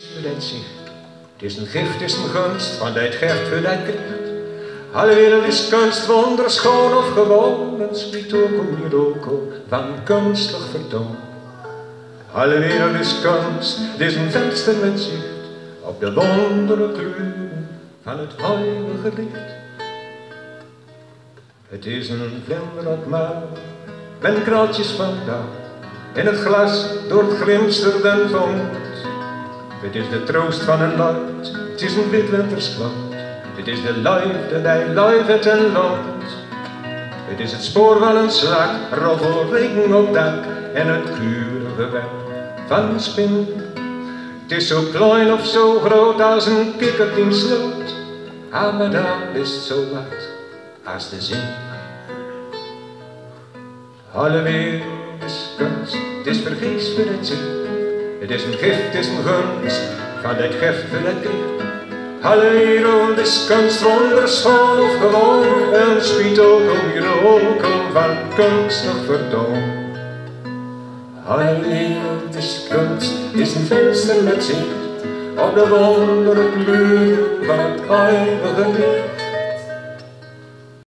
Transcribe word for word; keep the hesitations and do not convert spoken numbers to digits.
Vergifs veur dat zicht. 't Is een gift, 't is een gunst, want het geft veur dat kriegt. Alle wereld is kunst, wonderschoon of gewoon, een spectakel, mirakel van kunstig vertoon. Alle wereld is kunst, 't is een venster met zicht op de wondere kleuren van het eeuwige licht. Het is een vlinderokmaal, met kraaltjes van dauw, in het glas door het glinsterde van. Het is de troost van een luid, het is een wit wintersblad. Het is de luifde bij luifde en land. Het is het spoor van een slaak, rol vol regen op dak en het keurige web van een spin. Het is zo klein of zo groot als een kikker die sloot, maar daar is zo wat als de zin. Alle wereld is kunst, 't is vergifs veur dat zicht. Het is een gift, 't is een gunst, van dat geft veur dat kriegt. Alle wereld is kunst, wonderschoon of gewoon, een spectakel, mirakel van kunstig vertoon. Alle wereld is kunst, is een venster met zicht op de wondere kleur van het eeuwige licht.